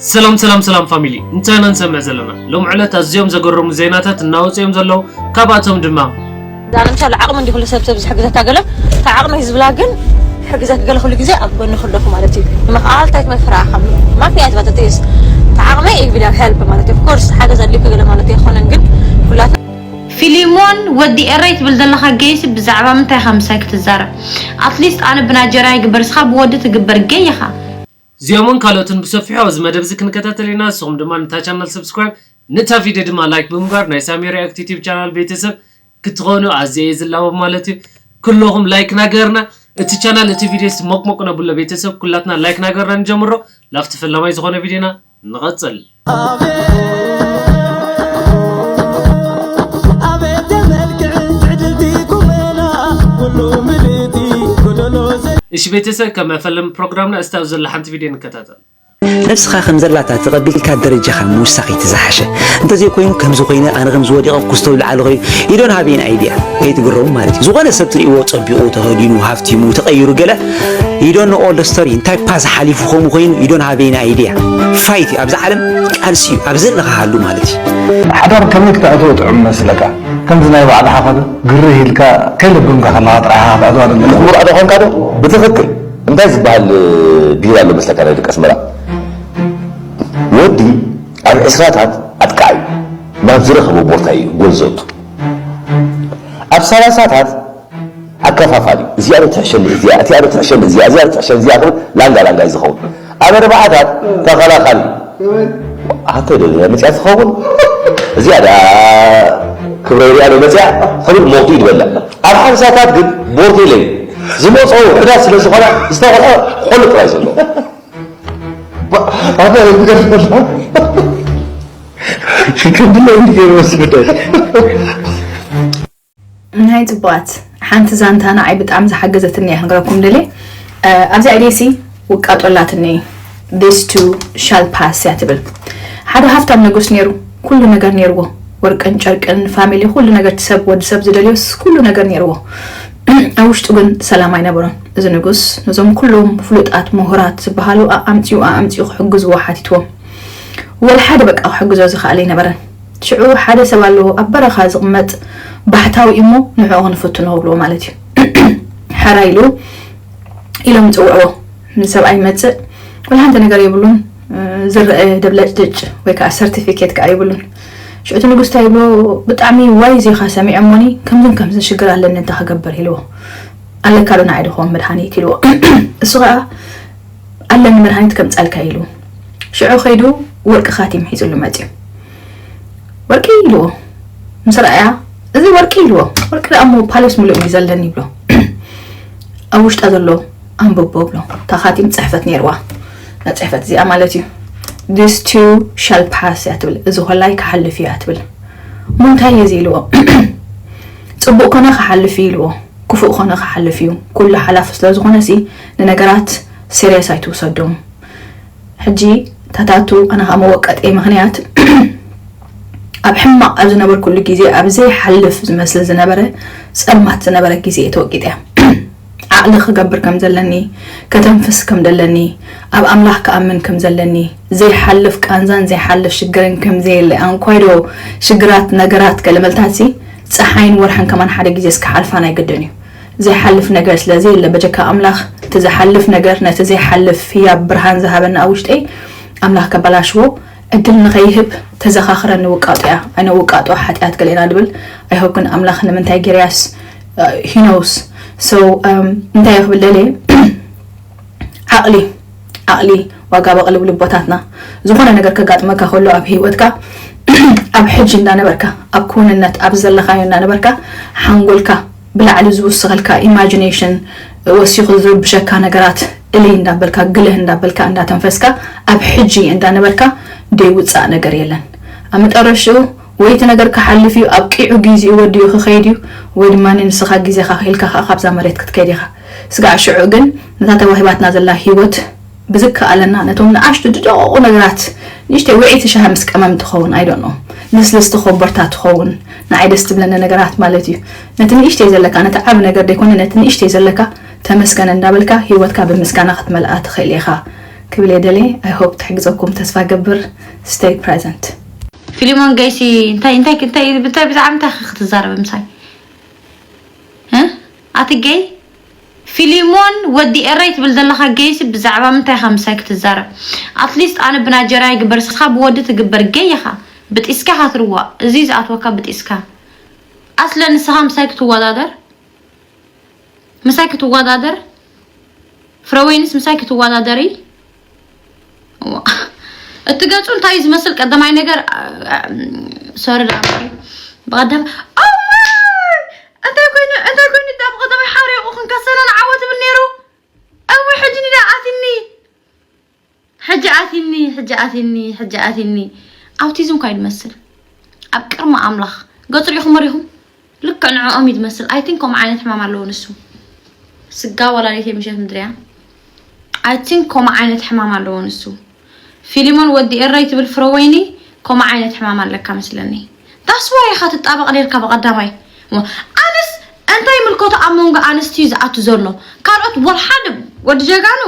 ሰላም ሰላም ሰላም ፋሚሊ፣ እንታይ ኢና ንሰምዕ ዘለና? ሎም ዕለት ኣዝዮም ዘገረሙ ዜናታት እናወፁ እዮም ዘለዉ። ካብኣቶም ድማ እዛ ንምሳሌ ዓቕሚ እንዲ ኩሉ ሰብ ሰብ ዝሕግዘካ ገለ፣ እታ ዓቕሚ ህዝብላ ግን ሕግዘክ ገለ ኩሉ ግዜ ኣብ ጎኒ ኩለኹ ማለት እዩ። ንምኽኣል እንታይ ትመፍራ ከም ማፍያ ዝባተ ትይስ እታ ዓቕሚ ኢቪዳ ሄልፕ ማለት እዩ። ኦፍኮርስ ሓገዝ ኣድልዩካ ገለ ማለት ኣይኮነን፣ ግን ኩላትና ፊሊሞን ወዲ ኤረይ ትብል ዘለኻ ገይሲ ብዛዕባ ምንታይ ኢኻ ምሳይ ክትዛረብ? ኣትሊስት ኣነ ብናጀርያ ይግበር እስኻ ብወዲ ትግበር ገይ ኢኻ። እዚኦምን ካልኦትን ብሰፊሑ ኣብዚ መደብ እዚ ክንከታተል ኢና። ንስኹም ድማ ንታ ቻናል ሰብስክራይብ፣ ንታ ቪድዮ ድማ ላይክ ብምግባር ናይ ሳሚ ሪያክት ዩቲዩብ ቻናል ቤተሰብ ክትኾኑ ኣዝየ እየ ዝላቦ ማለት እዩ። ኩለኹም ላይክ ናገርና እቲ ቻናል እቲ ቪድዮ ስ ሞቅሞቅ ነብሎ ቤተሰብ ኩላትና ላይክ ናገርና ንጀምሮ። ላፍቲ ፈላማይ ዝኾነ ቪድዮና ንቐጽል። እሺ ቤተሰብ፣ ከም መፈለም ፕሮግራምና እስቲ ኣብዚ ዘላ ሓንቲ ቪድዮ ንከታተል። ነብስኻ ከም ዘላታ ተቐቢልካ ደረጃኻ ምውሳኽ እቲ ዝሓሸ። እንተዘይኮይኑ ከምዚ ኮይነ ኣነ ከምዚ ወዲቐ ክስተውልዓሉ ኸይኑ you don't have any idea። ከይትግረሙ ማለት እዩ። ዝኾነ ሰብ ትርእይዎ ጸቢቑ፣ ተኸዲኑ፣ ሃፍቲሙ፣ ተቐይሩ ገለ you don't know all the story። እንታይ ፓዝ ሓሊፉ ከምኡ ኮይኑ you don't have any idea። ፋይት እዩ። ኣብዚ ዓለም ቃልሲ እዩ። ኣብ ዘለኻ ሃሉ ማለት እዩ። ሓዳር ከመይ ክተእትዎ ጥዑም መስለካ? ከምዚ ናይ ባዕልኻ ከ ግርህ ኢልካ ከይለበምካ ከለኻ ጥራሕ ኢኻ ከተእትዋ ዶ? ንኽቡር ኣዶ ኾንካ ዶ? ብትኽክል እንታይ ዝበሃል ቢራ ኣሎ መስለካ ናይ ደቂ ኣስመራ? ወዲ ኣብ ዕስራታት ኣጥቃዒ ናብ ዝረኸቦ ቦታ እዩ ጎል ዘእቱ። ኣብ ሰላሳታት ኣከፋፋሊ እዚኣ ዶ ትሕሸኒ እዚኣ እቲኣ ዶ ትሕሸኒ እዚኣ እዚኣ ዶ ትሕሸኒ እዚኣ ክብል ላንጋ ላንጋ እዩ ዝኸውን። ኣብ ኣርባዓታት ተኸላኻሊ ኣንተ ዶ እዚኣ መፅያ ትኸውን እዚኣ ዳ ክብረ ሪኣ ዶ መፅያ ክብል ሞቱ ይድበላ። ኣብ ሓምሳታት ግን ቦርቴለይ ዝመፅኦ ውሕዳት ስለ ዝኾና ዝተቆልዐ ቆልዕ ጥራይ ዘሎ። ናይ ጽቡቓት ሓንቲ ዛንታ ንዓይ ብጣዕሚ ዝሓገዘትኒ እያ ክንገረኩም ደልየ። ኣብዚኣ ኢደይሲ ውቃጦ ኣላትኒ። This too shall pass እያ ትብል። ሓደ ሃፍታም ንጉስ ነይሩ፣ ኩሉ ነገር ነይርዎ፣ ወርቅን ጨርቅን፣ ፋሚሊ፣ ኩሉ ነገር እቲ ሰብ ወዲ ሰብ ዝደልዮስ ኩሉ ነገር ነይርዎ። ኣብ ውሽጡ ግን ሰላም ኣይነበሮን። እዚ ንጉስ ነዞም ኩሎም ፍሉጣት ምሁራት ዝበሃሉ ኣኣምጺኡ ኣኣምጺኡ ክሕግዝዎ ሓቲትዎም። ወላ ሓደ በቃ ክሕግዞ ዝኸኣለ ኣይነበረን። ሽዑ ሓደ ሰብ ኣለዎ ኣብ በረኻ ዝቕመጥ ባሕታዊ እሞ ንዕኡ ክንፍትኖ ክብልዎ ማለት እዩ። ሕራይ ኢሉ ኢሎም ይጽውዕዎ። ንሰብኣይ ይመጽእ ወላ ሓንቲ ነገር የብሉን። ዝረአ ደብለጭልጭ ወይ ከዓ ሰርቲፊኬት ከዓ የብሉን። ሽዑ እቲ ንጉስ እንታይ ይብሎ፣ ብጣዕሚ ዋይዝ ኢኻ ሰሚዐ እሞኒ ከምዝን ከምዝን ሽግር ኣለኒ እንታይ ክገብር ኢልዎ። ኣለካ ዶ ንዓይ ድኾን መድሃኒት ኢልዎ። እሱ ከዓ ኣለኒ መድሃኒት ከምፀልካ ኢሉ። ሽዑ ከይዱ ወርቂ ካቲም ሒዙሉ መፅዩ። ወርቂ ኢልዎ ምስ ረኣያ፣ እዚ ወርቂ ኢልዎ፣ ወርቂ ደኣ እሞ ፓለስ ሙሉእ እዩ ዘለኒ ይብሎ። ኣብ ውሽጣ ዘሎ ኣንብቦ ብሎ። እታ ካቲም ፅሕፈት ነይርዋ። እዛ ፅሕፈት እዚኣ ማለት እዩ። This too shall pass እያ ትብል። እዚ ኮላይ ክሓልፍ እዩ እያ ትብል። እሞ እንታይ እዩ እዚ ኢልዎ። ፅቡቕ ኮነ ክሓልፍ እዩ ኢልዎ። ክፉእ ኮነ ክሓልፍ እዩ። ኩሉ ሓላፊ ስለ ዝኾነ ሲ ንነገራት ሲሪየስ ኣይትውሰዶም። ሕጂ ታታቱ ኣነ ከዓ መወቀጢ ምኽንያት ኣብ ሕማቕ ኣብ ዝነበርኩሉ ግዜ ኣብ ዘይሓልፍ ዝመስል ዝነበረ ጸልማት ዝነበረ ግዜ እየ ተወቂጠ። ዓቕሊ ክገብር ከም ዘለኒ፣ ከተንፍስ ከም ደለኒ፣ ኣብ ኣምላኽ ክኣምን ከም ዘለኒ፣ ዘይሓልፍ ቃንዛን ዘይሓልፍ ሽግርን ከም ዘየለ ኣንኳይዶ ሽግራት ነገራት ገለመልታት ሲ ጸሓይን ወርሕን ከማን ሓደ ግዜ እስክሓልፋ ናይ ግድን እዩ። ዘይሓልፍ ነገር ስለ ዘየለ በጀካ ኣምላኽ እቲ ዝሓልፍ ነገር ነቲ ዘይሓልፍ ህያብ ብርሃን ዝሃበና ኣብ ውሽጠይ ኣምላኽ ከበላሽዎ ዕድል ንኸይህብ ተዘኻኽረኒ ውቃጦ እያ። ኣነ ውቃጦ ሓጢኣት ገለ ኢና ድብል ኣይሆፕ ግን ኣምላኽ ንምንታይ ገይርያስ he knows so እንታይ እየ ክብል ደልየ ዓቕሊ ዓቕሊ ዋጋ በቕልብ ልቦታትና ዝኾነ ነገር ከጋጥመካ ከሎ ኣብ ህይወትካ ኣብ ሕጂ እንዳነበርካ ኣብ ክውንነት ኣብ ዘለኻዮ እንዳነበርካ ሓንጎልካ ብላዕሊ ዝውስኸልካ ኢማጂኔሽን ወሲኹ ዝርብሸካ ነገራት እልይ እንዳበልካ ግልህ እንዳበልካ እንዳተንፈስካ ኣብ ሕጂ እንዳነበርካ ደይውፃእ ነገር የለን ኣብ መጠረሽኡ ወይ እቲ ነገር ክሓልፍ እዩ ኣብቂዑ ጊዜኡ ወዲኡ ክኸይድ እዩ ወይ ድማ ንስኻ ግዜኻ ክኢልካ ከዓ ካብዛ መሬት ክትከይድ ኢኻ ስጋዕ ሽዑ ግን ነታ ተዋሂባትና ዘላ ህይወት ብዝከኣለና ነቶም ንኣሽቱ ዝደቐቑ ነገራት ንእሽተይ ውዕይቲ ሻሂ ምስ ቀመም ትኸውን ኣይደኖ ልስልስቲ ኮቦርታ ትኸውን ንዓይ ደስ ትብለኒ ነገራት ማለት እዩ ነቲ ንእሽተይ ዘለካ ነቲ ዓብ ነገር ደይኮነ ነቲ ንእሽተይ ዘለካ ተመስገን እንዳበልካ ህይወትካ ብምስጋና ክትመልኣ ትኽእል ኢኻ ክብል እየ ደልየ። I hope ትሕግዘኩም ተስፋ ገብር። Stay present። ፊሊሞን ገይሲ እንታይ እንታይ እንታይ እንታይ ብዛዕባ እንታይ ክትዛረብ ምሳይ እ ኣቲ ገይ ፊሊሞን ወዲ ኤረይ ትብል ዘለኻ ገይሲ ብዛዕባ ምንታይ ኢኻ ምሳይ ክትዛረብ? At least ኣነ ብናጀርያ ይግበር ስኻ ብወዲ ትግበር ገይ ኢኻ ብጢስካ ኢኻ ትርዋእ እዚ ዝኣትወካ ብጢስካ ኣስለ ንስኻ ምሳይ ክትወዳደር ምሳይ ክትወዳደር ፍረወይንስ ምሳይ ክትወዳደሪ እቲ ገጹ እንታይ ዝመስል ቀዳማይ ነገር ሶሪ ዳ ብቐደም እንታይ ኮይኑ እንታይ ኮይኑ ዳ ብቐደማይ ሓሪቑ ክንከሰና ንዓወት ብል ነይሩ እወ ሕጂ ንዳ ኣትኒ ሕጂ ኣትኒ ሕጂ ኣትኒ ሕጂ ኣትኒ ኣውቲዝም ኳ ይመስል ኣብ ቅርሚ ኣምላኽ ገጹ ሪኢኹም ሪኹም ልክዕ ንዕኦም እዩ ዝመስል I think ከምኡ ዓይነት ሕማም ኣለዎ ንሱ ስጋ ወላዲት ምሸት ምድርያ I think ከምኡ ዓይነት ሕማም ኣለዎ ንሱ ፊሊሞን ወዲ ኤረይ ትብል ፍረወይኒ ከምኡ ዓይነት ሕማም ኣለካ መስለኒ that's why ኢኻ ትጣበቕ ነርካ ብቐዳማይ ኣነስ እንታይ ምልከቶ ኣብ መንጎ ኣንስትዩ ዝኣቱ ዘሎ ካልኦት ወልሓደ ወዲ ጀጋኑ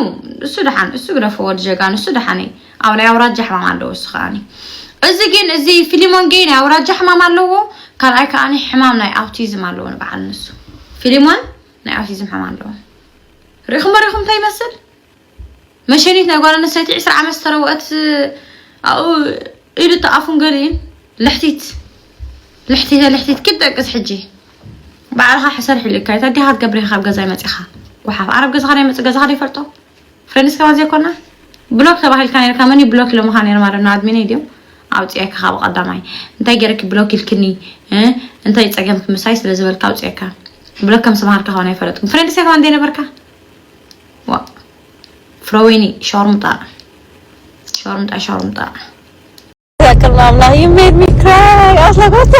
እሱ ደሓን እሱ ግደፎ ወዲ ጀጋኑ እሱ ደሓን ኣብ ናይ ኣውራጃ ሕማም ኣለዎ እሱ ከዓኒ እዚ ግን እዚ ፊሊሞን ገይ ናይ ኣውራጃ ሕማም ኣለዎ ካልኣይ ከዓኒ ሕማም ናይ ኣውቲዝም ኣለዎ ንበዓል ንሱ ፊሊሞን ናይ ኣውቲዝም ሕማም ኣለዎ ርኢኹም ሪኹም እንታይ ይመስል መሸኒት ናይ ጓል ኣንስተይቲ ዕስራ ዓመት ዝተረወአት ኣብኡ ኢዱ ተኣፉን ገሊኡን ልሕቲት ልሕቲተ ልሕቲት ክትደቅስ ሕጂ ባዕልኻ ሕሰር ሒሉካ እዩ ታዲኻ ክትገብር ኢኻ ካብ ገዛይ መፂኻ ጓሓፍ ኣረብ ገዛኻ ናይ መፅእ ገዛኻ ዶ ይፈልጦ ፍሬንድስ ከማን ዘይኮና ብሎክ ተባሂልካ ነርካ መን ብሎክ ኢሎምኻ ነይሮም ኣረና ኣድሚነይ ድዮም ኣውፅኤካ ካብ ቀዳማይ እንታይ ገይረኪ ብሎክ ኢልክኒ እንታይ ፀገምኪ ምሳይ ስለ ዝበልካ ኣውፅኤካ ብሎክ ከም ዝተባሃልካ ከሆነ ኣይፈለጥኩም ፍሬንድስ ከማን ዘይነበርካ ዋ ፍረወይኒ ሻርምጣ ሻርምጣ ሻርምጣ ያቅል ማምላ you made me cry ኣስላጎት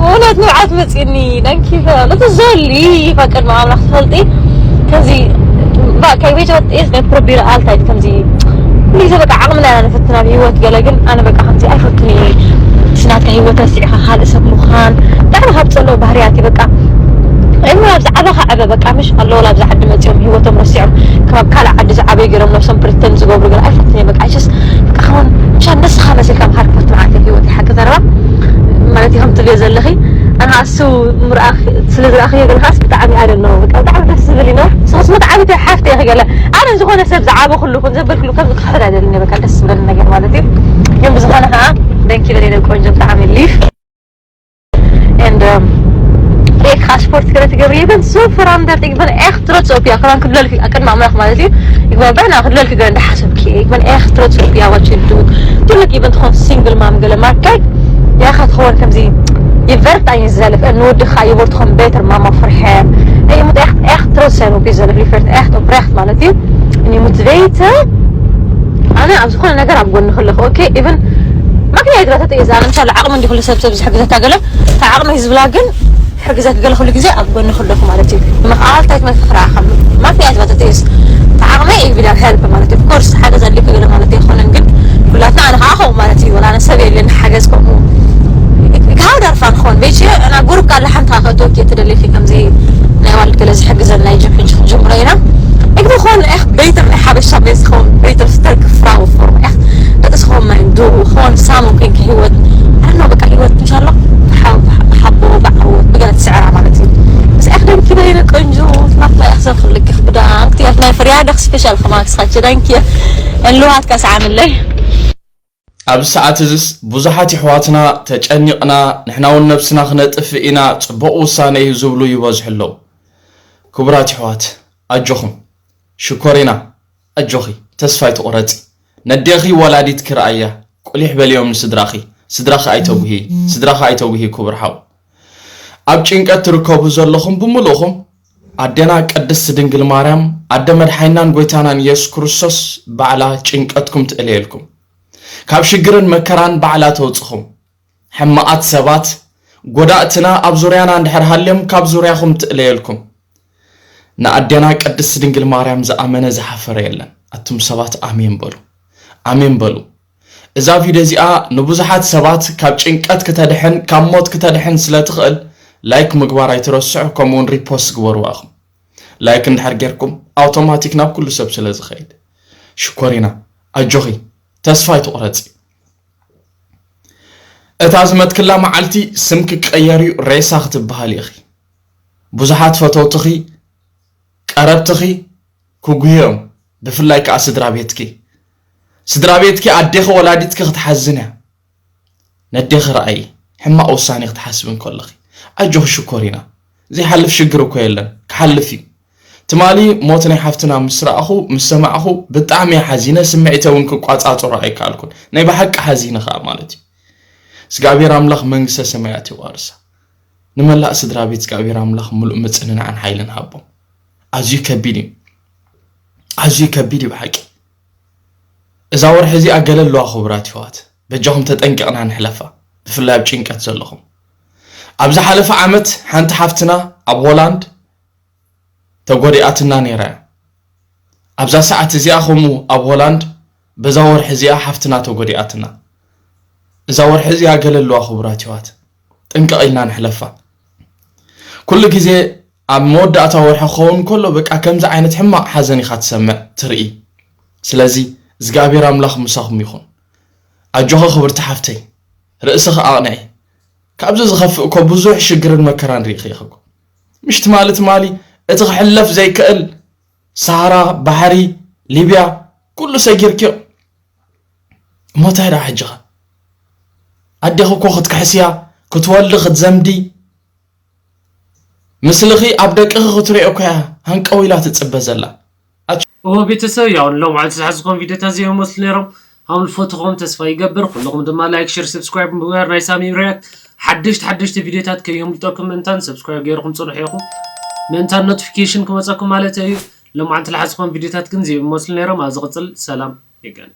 እውነት ንብዓት መፂኒ ዳንኪ ነቲ ዘሊ ይፋቅድ ማምላ ክትፈልጢ ከምዚ ከይ ቤት ወጥ ስ ናይ ፕሮቢር ኣልታይ ከምዚ ፕሊዝ በቃ ዓቕምና ኢና ንፍትን ኣብ ህይወት ገለ ግን ኣነ በቃ ከምዚ ኣይፈትን እየ ስናትካ ህይወት ረሲዕካ ካልእ ሰብ ምዃን ብጣዕሚ ካብ ፀልኦ ባህርያት እዩ በቃ እሞ ኣብዚ ዓበኻ ዕበ በቃ ምሽ ኣለዎ ኣብዚ ዓዲ መፂኦም ህይወቶም ረሲዖም ካብ ካልእ ዓዲ ዝዓበዩ ገይሮም ነብሶም ፕሪተንድ ዝገብሩ ገለ ኣይፈትን እየ በቃ ሸስ በቃ ከውን ምሻ ነስኻ መሲልካ ምኻድ ክፈት ማለት እዩ ህይወት ይሓቂ ዘረባ ማለት እዩ ከም ትብልዮ ዘለኺ ኣነ እሱ ምርኣኽ ስለ ዝረኣኽዮ ገለ ከዓስ ብጣዕሚ ኣደነው በቃ ብጣዕሚ ደስ ዝብል እዩ ነው ሶስት መቶ ዓመት ሓፍተ ኢኺ ገለ ኣነ ዝኾነ ሰብ ዝዓበ ኩሉ ኩን ዘበልኩሉ ከም ክሕድ ኣይደልን በቃ ደስ ዝብለኒ ነገር ማለት እዩ ግን ብዝኾነ ከዓ ደንኪ በለ ቆንጆ ብጣዕሚ ሊፍ and ሬካ ስፖርት ገለ ትገብሪ ይበን ሶ ፈራንደር ትግበን ኤክ ትሮት ሶፊያ ከማን ክብለልኪ ቅድሚ ኣምላኽ ማለት እዩ ይግባ በና ክብለልኪ ገለ እንዳሓሰብኪ ይግበን ኤክ ትሮት ሶፊያ ዋችን ዱ ትልቅ ይበን ትኾን ሲንግል ማም ገለ ማርካይ ያኻ ትኾን ከምዚ ይቨርት ኣይ ዘልፍ ንወድኻ ይቦር ትኾን ቤተር ማማ ፍርሐ እይ ሙት ኤክ ኤክ ትሮት ሰሩ ቢዘልፍ ሊፈርት ኤክ ኦፕሬክት ማለት እዩ እኔ ሙት ቤተ ኣነ ኣብ ዝኾነ ነገር ኣብ ጎንኺ ኣለኹ ኦኬ ኢቭን ምክንያት ባተተ እየ ዝኣነ ምሳሌ ዓቕሚ እንዲ ኩሉ ሰብ ሰብ ዝሕግዘካ ገለ እቲ ዓቕሚ እዩ ዝብላ ግን ሕግዘክ ገለ ኩሉ ግዜ ኣብ ጎንኺ ኣለኹ ማለት እዩ ምኽኣል እንታይ ትመት ክረኣኸሉ ምክንያት ባተተ እየ ዓቕሚ እዩ ብዳብ ሄልፕ ማለት እዩ ኮርስ ሓገዝ ኣድልዩካ ገለ ማለት ኣይኮነን ግን ኩላትና ኣነ ከዓ ከምኡ ማለት እዩ ወላ ኣነ ሰብ የለን ሓገዝ ከምኡ ካብ ደርፋ ንኾን ቤች እና ጉሩፕ ካለ ሓንቲ ከእትወኪ ትደልፊ ከምዚ ናይ ዋልድ ገለ ዝሕግዘን ናይ ጅም ሕጂ ክንጅምሮ ኢና እግሪ ኾን ኤክ ቤተር ናይ ሓበሻ ቤት ኾን ቤተር ስተርክ ፍራው ፎርም ኤክ ደቂ ስኾን ናይ ዱ ኾን ሳሙን ኮይንኪ ህይወት ኣኖ በቃ ህይወት እንሻሎ ሓቦ ብዓወት ብገለ ትስዕራ ማለት እዩ ምስ ኤክ ደንኪ በይነ ቆንጆ ናትና ኤክ ዘኽልክ ብዳንክ ትያት ናይ ፍርያደክ ስፔሻል ከማክስኻቸ ዳንኪ እንልዋትካ ሰዓምለይ ኣብዚ ሰዓት እዝስ ብዙሓት ይሕዋትና ተጨኒቕና ንሕና እውን ነብስና ክነጥፍእ ኢና ጽቡቕ ውሳነ እዩ ዝብሉ ይበዝሑ ኣለዉ። ክቡራት ይሕዋት ኣጆኹም ሽኮሪና ኣጆኺ ተስፋ ኣይትቑረጺ ነዴኺ ወላዲትኪ ረኣያ ቁሊሕ በልዮም ንስድራኺ ስድራኺ ኣይተጉሂ ስድራኺ ኣይተጉሂ ክቡር ሓው ኣብ ጭንቀት ትርከቡ ዘለኹም ብምሉእኹም ኣዴና ቅድስት ድንግል ማርያም ኣደ መድሓኒናን ጎይታናን ኢየሱስ ክርስቶስ ባዕላ ጭንቀትኩም ትእለየልኩም ካብ ሽግርን መከራን ባዕላ ተውፅኹም ሕማቓት ሰባት ጎዳእትና ኣብ ዙርያና እንድሕር ሃልዮም ካብ ዙርያኹም ትእለየልኩም ንኣዴና ቅድስት ድንግል ማርያም ዝኣመነ ዝሓፈረ የለን ኣቱም ሰባት ኣሜን በሉ ኣሜን በሉ እዛ ቪድዮ እዚኣ ንብዙሓት ሰባት ካብ ጭንቀት ክተድሕን ካብ ሞት ክተድሕን ስለ ትኽእል ላይክ ምግባር ኣይትረስዑ ከምኡውን ሪፖስት ግበርዋ ኢኹም ላይክ እንድሕር ጌርኩም ኣውቶማቲክ ናብ ኩሉ ሰብ ስለ ዝኸይድ ሽኮሪና ኣጆኺ፣ ተስፋ ኣይትቑረጺ። እታ ዝመትክላ መዓልቲ ስምኪ ክቀየር እዩ፣ ሬሳ ክትበሃሊ ኢኺ። ብዙሓት ፈተውትኺ፣ ቀረብትኺ ክጉህዮም፣ ብፍላይ ከኣ ስድራ ቤትኪ። ስድራ ቤትኪ፣ ኣዴኺ ወላዲትኪ ክትሓዝን እያ። ነዴኺ ረኣዪ፣ ሕማቕ ውሳኔ ክትሓስቢ እንከለኺ። ኣጆኺ ሽኮሪና፣ ዘይሓልፍ ሽግር እኮ የለን፣ ክሓልፍ እዩ። ትማሊ ሞት ናይ ሓፍትና ምስ ረኣኹ፣ ምስ ሰማዕኹ፣ ብጣዕሚ እየ ሓዚነ፣ ስምዒተይ እውን ክቋጻጸሮ ኣይከኣልኩን። ናይ ብሓቂ ሓዚነ ከኣ ማለት እዩ። እግዚኣብሔር ኣምላኽ መንግስተ ሰማያት የዋርሳ። ንመላእ ስድራ ቤት እግዚኣብሔር ኣምላኽ ምሉእ ምጽንናዕን ሓይልን ሃቦም። ኣዝዩ ከቢድ እዩ። ኣዝዩ ከቢድ እዩ ብሓቂ። እዛ ወርሒ እዚኣ ገለ ኣለዋ ክቡራት የሕዋት። በጃኹም ተጠንቂቕና ንሕለፋ። ብፍላይ ኣብ ጭንቀት ዘለኹም። ኣብ ዝሓለፈ ዓመት ሓንቲ ሓፍትና ኣብ ሆላንድ ተጎዲኣትና ነይራ እያ። ኣብዛ ሰዓት እዚኣ ከምኡ ኣብ ሆላንድ በዛ ወርሒ እዚኣ ሓፍትና ተጎዲኣትና። እዛ ወርሒ እዚኣ ገለ ኣለዋ ክቡራት የሕዋት። ጥንቅቕ ኢልና ንሕለፋ። ኩሉ ግዜ ኣብ መወዳእታ ወርሒ ክኸውን ከሎ በቃ ከምዚ ዓይነት ሕማቕ ሓዘን ኢኻ ትሰምዕ ትርኢ። ስለዚ እግዚኣብሔር ኣምላኽ ምሳኹም ይኹን። ኣጆኺ ክብርቲ ሓፍተይ፣ ርእስኺ ኣቕንዒ። ካብዚ ዝኸፍእ እኮ ብዙሕ ሽግርን መከራን ርኢኺ ኢኺ እኮ። ምሽ ትማሊ ትማሊ እቲ ክሕለፍ ዘይክእል ሳህራ፣ ባሕሪ፣ ሊብያ፣ ኩሉ ሰጊርክዮ። እሞ እንታይ ደኣ ሕጂ ኸ? ኣዴኺ እኮ ክትክሕስያ፣ ክትወልዲ፣ ክትዘምዲ፣ ምስልኺ ኣብ ደቅኺ ክትሪኦ እኮ እያ ሃንቀው ኢላ ትጽበ ዘላ። ኣች- እወ ቤተሰብ፣ ያው ንሎምዓንቲ ዝሓዝኩም ቪዲዮታት እዚኦም ይመስሉ ነይሮም። ከም ዝፈትኹም ተስፋ ይገብር። ኩልኹም ድማ ላይክ፣ ሼር፣ ሰብስክራይብ ምግባር ናይ ሳሚ ሪያክት ሓደሽቲ ሓደሽቲ ቪዲዮታት ከየምልጠኩም ምእንታን ሰብስክራይብ ገይርኩም ጽንሑ ኢኹም። ምእንታን ኖቲፊኬሽን ክመጸኩም ማለት እዩ። ሎምዓንቲ ዝሓዝኩም ቪዲዮታት ግን እዚኦም ይመስሉ ነይሮም። ኣብ ዝቕጽል ሰላም የጋን።